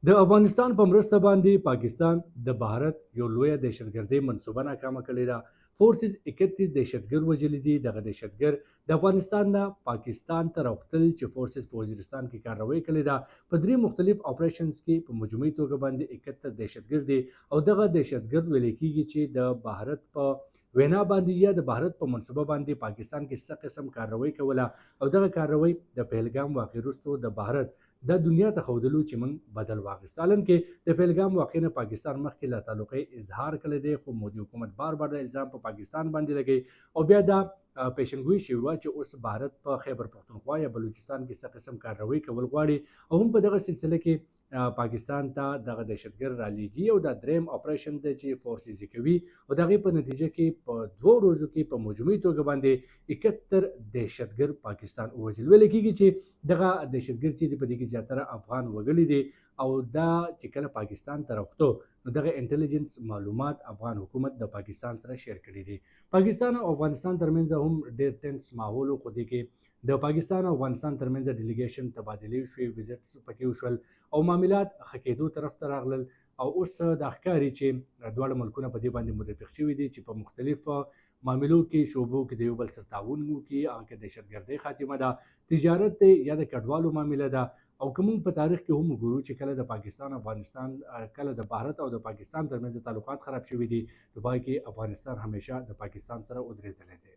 د افغانستان په مرسته باندې پاکستان د بهارت یو لویه دهشتګردۍ منصوبه ناکامه کړې ده. فورسز 31 دهشتګر وژلي دي. دغه دهشتګر د افغانستان نه پاکستان ته راوختل چې فورسز په وزیرستان کې کارروایي کړې ده. په درې مختلف اپریشنز کې په مجموعي توګه باندې 71 دهشتګر دي او دغه دهشتګر ویل کېږي چې د بهارت په وینا باندې یا د بهارت په منصوبه باندې پاکستان کې څه قسم کارروایي کوله او دغه کارروایي د پهلګام واقع وروسته د بهارت دا دنیا ته ښودلو چې موږ بدل واخیست. حالانکه د پهلګام واقعې نه پاکستان مخکې لا تعلقې اظهار کړی دی، خو مودي حکومت بار بار دا الزام په پاکستان باندې لګوي او بیا دا پیشنګویي شوې وه چې اوس بهارت په خیبر پښتونخوا یا بلوچستان کې څه قسم کارروایي کول غواړي او هم په دغه سلسله کې پاکستان ته دغه دهشتګر رالیږي او دا دریم اپریشن دی چې فورسز یې کوي او د هغې په نتیجه کې په دوو ورځو کې په مجموعي توګه باندې 71 دهشتګر پاکستان ووژل. ویل کېږي چې دغه دهشتګر چې په دې کې زیاتره افغان وګړي دي او دا چې کله پاکستان ته راوختو نو دغه انټلیجنس معلومات افغان حکومت د پاکستان سره شیر کړي دي. پاکستان او افغانستان ترمنځ هم ډیر ټینس ماحول، خو دې کې د پاکستان او افغانستان ترمنځ ډیلیګیشن تبادلې شوې، وزټس پکې وشول او معاملات ښه کېدو طرف ته راغلل او اوس دا ښکاري چې دواړه ملکونه په دې باندې متفق شوي دي چې په مختلف معاملو کې، شعبو کې د یو بل سره تعاون وکړي، هغه که دهشتګردۍ خاتمه ده، تجارت دی یا د کډوالو معامله ده. او که موږ په تاریخ کې هم وګورو چې کله د پاکستان افغانستان، کله د بهارت او د پاکستان ترمنځ تعلقات خراب شوي دي نو پای کې افغانستان همیشه د پاکستان سره ودرېدلی دی.